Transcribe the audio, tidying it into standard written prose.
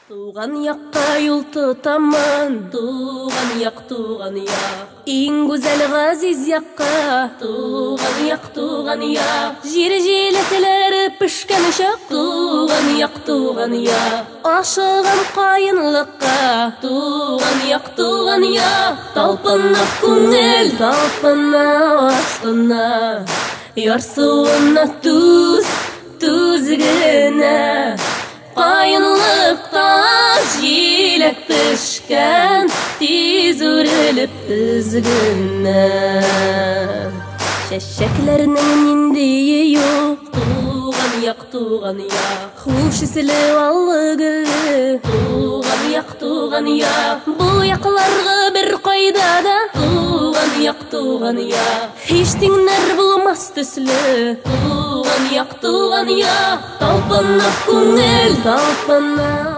Туган якка юл тотамын, туган як, туган як. Иң гүзәл газиз якка, туган як, туган як. Җир җиләкләре пешкән чак, туган як, туган як. Ашыгам каенлыкка, туган як, туган як. Талпына күңел, талпына, ашкына. Ярсуына түз, түз генә. Каенлыкта җиләк пешкән, тиз үрелеп өзгенә. Чәчәкләрнең ниндие юк, туган як, туган як. Хуш исле аллы гөлле, туган як, туган як. Бу якларга бер кайда да, туган як, туган як. Һич тиңнәр булмас төсле, туган як, туган як. Талпына күңел, талпына.